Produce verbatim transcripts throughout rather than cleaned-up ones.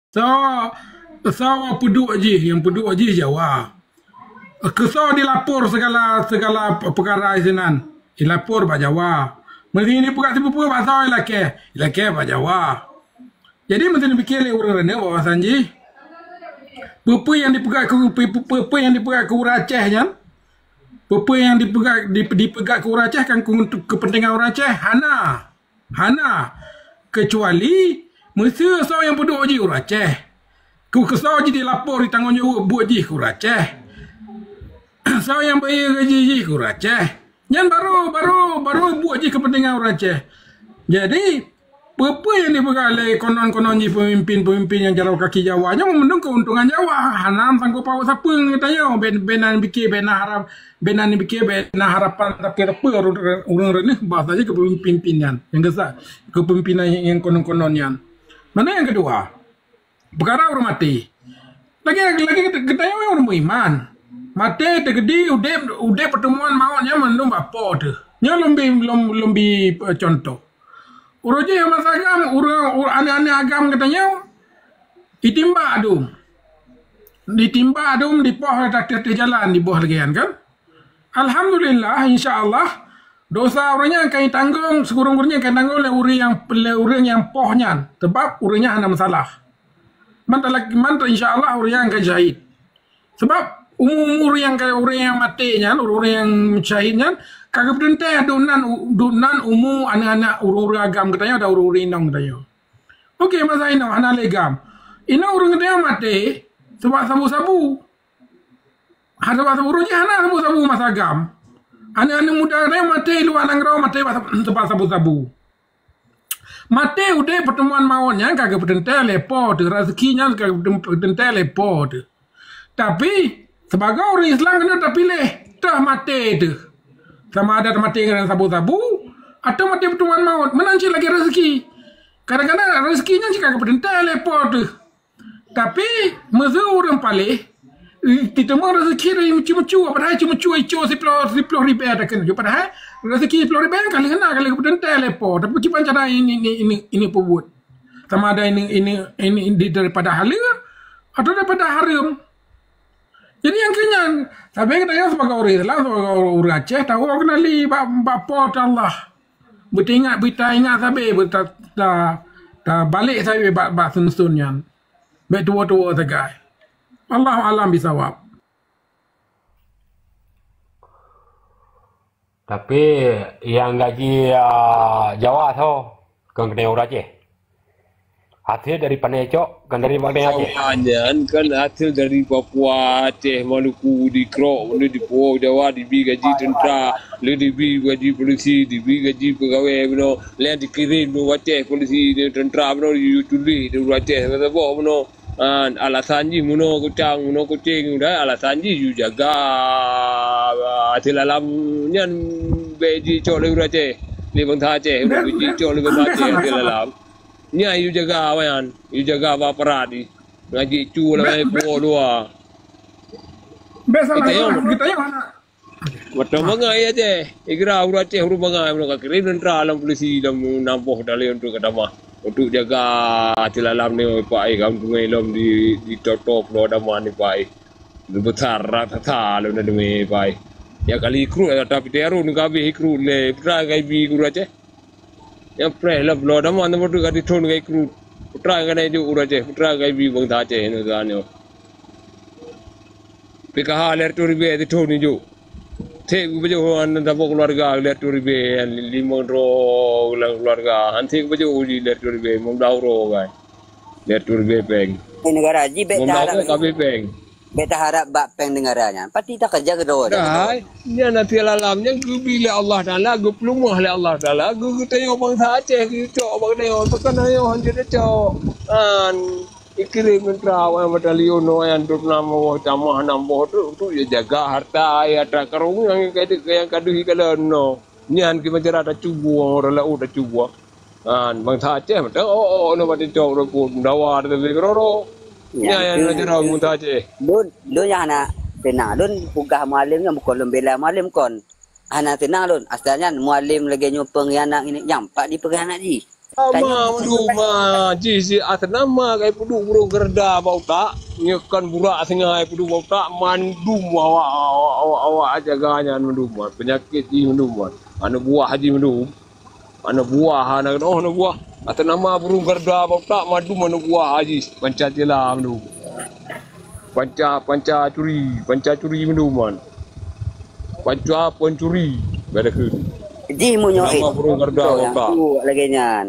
Soe, soe peuduek jih, nyang peuduek jih Jawa. Keu soe dilapor segala, segala peukara sinan, dilapor bak Jawa. Meuseuti dipeugah sipeue-peue bak soe ilakée, ilakée bak Jawa. Jadi meuseuti dipike lé ureuëng rayeuk bahwasanya jih, peue-peue nyang dipeugah keu, peue-, peue-, peue-peue nyang dipeugah keu ureuëng Aceh nyan, peue-peue nyang dipeugah, dip-, dipeugah keu ureuëng Aceh kan keu, untuk kepentingan ureuëng Aceh? Hana. Hana. Kecuali meuseu soe nyang peuduek jih ureuëng Aceh. Keu, keu soe jih dilapor ditanggong jaweueb buet jih keu ureuëng Aceh. Soe nyang bayeu gaji jih keu ureuëng Aceh. Nyan baru, baru, baru buet jih kepentingan ureuëng Aceh. Jadi, peue-peue nyang dipeugah lé konon-konon jih pemimpin-pemimpin nyang jaroe kaki Jawa nyoe meunurot keuntungan Jawa. Hana sanggoe paweue sapeue geutanyoe, ben, ben nan pike, ben nan harap, ben nan pike, ben nan harapan tapi teupeu ureuëng, ureuëng reuneh bahasa jih keu pemimpin nyan. Nyang geusa, kepemimpinan nyang konon-konon nyan. Mana nyang kedua? Peukara ureuëng maté. Lagée, lagée geutanyoe ureuëng beriman. Maté, teukeudi, udeb, udeb, pertemuan, maut nyan mandum bak Po teuh. Nyoe lom bi, lom, lom bi, eh, contoh. Uroe jih masa agam, ureuëng, ureuëng aneuëk-aneuëk agam geutanyoe, ditimbak dum. Ditimbak dum, dipoh ateueh, ateueh jalan, diboh lagée nyan kan. Alhamdulillah, insya Allah, dosa ureuëng nyan akan jitanggong, sikureueng-kureueng nyan akan jitanggong lé ureuëng nyang, lé ureuëng nyang poh nyan, sabab ureuëng nyan hana masalah. Mantap lagi, mantap, insya Allah ureuëng nyan akan syahid. Sabab umu-umu ureuëng nyang ka, ureuëng nyang maté nyan, ureuëng nyang syahid nyan, ka geupeuteuntée dum nan, u-, dum nan umu aneuëk-aneuëk ureuëng-ureuëng agam geutanyoe dan ureuëng-ureuëng inong geutanyoe. Oke, masa inong hana lé gam. Inong ureuëng geutanyoe maté sabab sabu-sabu. Hana sabu-sabu, ureuëng nyan hana sabu-sabu masa agam. Aneuëk-aneuëk muda nyan maté luwa nanggroe, maté sabab sabu-sabu. Maté udeb, pertemuan maut nyan ka geupeuteuntée lé Po teuh, rezeki nyan ka geupeuteuntée lé Po teuh. Tapi, sibagoe ureuëng Islam keuneuk tapiléh, toh maté teuh. Sama ada maté ngon sabu-sabu, atau maté pertemuan maut. Meunan cit lagée rezeki. Kadang-kadang rezeki nyan cit ka geupeuteuntée lé Po teuh. Tapi, meuseu ureuëng paléh, titeumé rezeki dari meucue-meucue, padahai meucue-meucue icok siploh, siploh ribée takheun. Padahai rezeki siploh ribée ka lheueh na, ka lheueh geupeuteuntée lé Po, tapi kiban cara ini, ini, ini, ini peubuet. Sama ada ini, ini, ini di, daripada halal atau daripada haram. Jadi nyang keu nyan, sabe geutanyoe sibagoe ureuëng Islam, sibagoe ureuëng Aceh, tahu kenali bak, bak Po teuh Allah. Beutaingat, beutaingat sabe, beuta-, ta-, tabalek sabe bak, bak seunusun nyan. Bék tuwo-tuwo sagai. Allahu a'lam bisawab. Tapi nyang gaji, ah, Jawa tho, kon keuneuk ureuëng Aceh. Hasil dari pané cok, kon dari pané Aceh. Jawa nyan kan hasil dari Papua, Aceh, Maluku, dikrok, lé di Pulo Jawa, dibi gaji tentara, lé dibi gaji polisi, dibi gaji pegawai bunoe, lé dikirém di Aceh polisi, di tentara bunoe, dituléh di Aceh saboh bunoe. Ah, alasan jih bunoe kucang, bunoe kucing, dah alasan jih yue jaga hasil alam nyan, bék jicok lé ureuëng Aceh, lé bansa Aceh, bék jicok lé bansa Aceh hasil alam. Nyan yue jaga awaknyan, yue jaga bak aparat jih. Ngaji cu lam ai po luwa. Bék salah, geutanyoe hana. Watèe bangai Aceh, igra ureueng Aceh ureueng bangai, meunyoe ka kirém teuntra lam polisi lam nanggroe Daliek untuk ka tamah, untuk jaga silalam nyoe, Pak, eh, lam sungai lom di, di Toto Pulo Dama ni, Pak, eh. Besar raksasa lom na deungoe, Pak, eh. Ya kali ikrut, tapi teurun ka habéh ikrut lé putra gaibi ureueng Aceh. Nyang preh lam Pulo Dama na beutôi ka dithon ngon ikrut. Putra ka na iduek ureueng Aceh, putra gaibi bansa Aceh nyoe saat nyoe. P K H lhèe reutôh ribèe dithon iduek. Seb geupajoh ngon saboh keuluwarga lhèe reutôh ribèe, limong droe keuluwarga. Han seb geupajoh lhèe reutôh ribèe, limong blah uroe kan. Lhèe reutôh ribèe péng. Di negara jih bèk taharap. Limong blah uroe ka habéh péng. Bèk taharap bak péng negara nyan. Pasti takeureuja keudroe. Hai, nyan na silalam nyan geubi lé Allah Taala, geupeuleumoh lé Allah Taala, geu-, geutanyoe bansa Aceh geucok bak geutanyoe, bukan tanyoe han jeuet tacok. An, ikirém teuntra awaknyan batalion, awaknyan dua puluh enam boh tamah, enam boh tu, tu ya jaga harta, ya harta karung nyang ka, nyang ka deuh ikalon nyoe. Nyan keu meuncara tacuba, ureueng laôt tacuba. Han, bansa Aceh mantong, oh, oh, oh, nyoe bak TikTok, ureueng pun meudawa, tapi keudroe-droe. Nyan, nyan, nyan, nyan, nyan, bansa Aceh. Lôn, lôn nyang hana seunang. Lôn peugah Mualem nyan bukon lôn bela Mualem kon. Hana seunang lôn. Asai nyan Mualem lagèe nyoe peunghianat ini, nyang pat dipeunghianat jih. Ama mandum, ma, jih si atas nama kai peuduek burung gerda bak utak, nyoe kon burak singa kai peuduek bak utak, mandum awak, awak, awak, awak jaga nyan mandum, ma. Penyakit jih mandum, ma. Aneuk buah jih mandum. Aneuk buah, aneuk, oh, aneuk buah. Atas nama burung gerda bak utak, mandum aneuk buah jih, Pancasila mandum. Panca, panca curi, panca curi mandum, man. Panca pencuri, beda kheun. Jih meunyoe Nama eh, burung gerda betul, bak nyang utak. Tu lagèe nyan.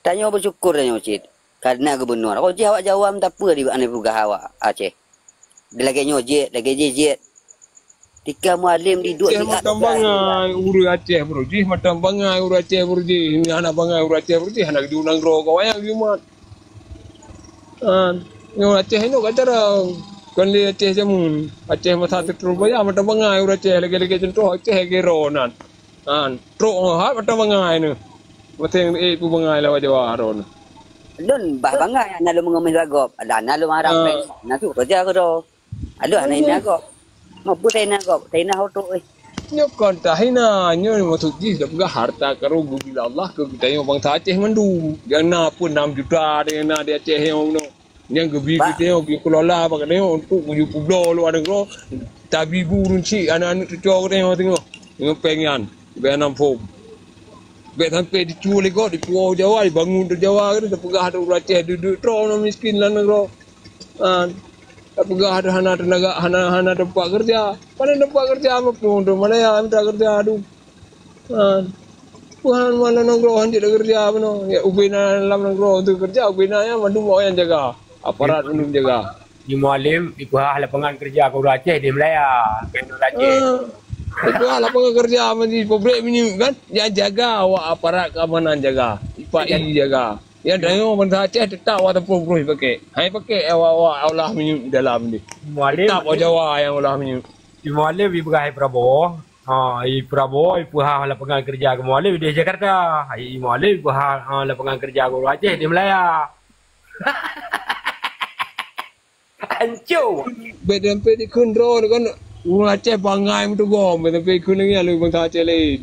Tanyoe beusyukur tanyoe cit. Karena gubernur. Roh jih awak Jawa meusapeue di aneuk peugah awak Aceh. Di lagèe nyoe jeuet, lagèe jih jeuet. Tika Mualem di duek Aceh di mantong bangai ureueng Aceh, bro. Jih mantong bangai ureueng Aceh, bro, jih. Ini hana bangai ureueng Aceh, bro, jih. Hana geujok nanggroe keu wayang Jumat. Ah, nyoe Aceh inoe ka cara. Kon lé Aceh jameun. Aceh masa teutroh baya mantong bangai ureueng Aceh. Lagèe-lagèe contoh Aceh lagèe droe nan. An, trok ngon hat mata bangai nyoe. Maté eh pu bangai lawan Jawa Harun. Lôn bah bangai, na lôn meungeumeh lagop. Dah na lôn harap Ah. peng. Na tu kerja ke tu. Aduh, anak ini agop. Mau pun saya nak agop. Saya nak auto eh. Nyoe kon tahina, nyoe maksud jih dah peugah harta karun geubila Allah keu geutanyoe bansa Aceh mandum. Nyang na pun enam juta, nyang na di Aceh nyoe. Nyang geubi Pak. Geutanyoe geukelola bak geutanyoe untuk meujupubloe luwa nanggroe, tabi bu ureueng chik aneuk-aneuk cucoe geutanyoe teungoh ngon péng nyan, bèk hana phom. Bèk sampai diculik gob di Pulo Jawa, dibangun di Jawa geutanyoe, tapeugah ureueng Aceh duek-duek droe miskin lam nanggroe. Ha, tapeugah hana teunaga, hana, hana teumpat keureuja. Pane teumpat keureuja meupung tu, Malaya mita keureuja tu. Ha. Tuhan malam nanggroe hanjeuet keureuja bunoe. Ya, ubena lam nanggroe tu keureuja, ubena nyan mandum awak nyang jaga. Aparat mandum jaga. Di Mualem, dipeuhah lapangan keureuja keu ureueng Aceh di Malaya. Keu ureueng Aceh. Ah. Dipeuhah lapangan keureuja di pabrik minyeuk kan? Nyang jaga awak aparat keamanan jaga. Ipak i jaga. Nyang tanyoe bansa Aceh teutap awak teupeu broh pakai. Hai pakai awak-awak olah minyeuk di dalam ni. Mualem. Teutap awak Jawa nyang olah minyeuk. Di Mualem dipeuhah Prabowo. Ha, i Prabowo ipeuhah lapangan keureuja keu Mualem di Jakarta. I Mualem ipeuhah, ha, lapangan keureuja keu ureueng Aceh di Malaya. Hancô. Bèk sampai dikheun droe kan ureueng Aceh bangai meuteugom, bèk sampai dikheun lagèe nyan lé bansa Aceh laén.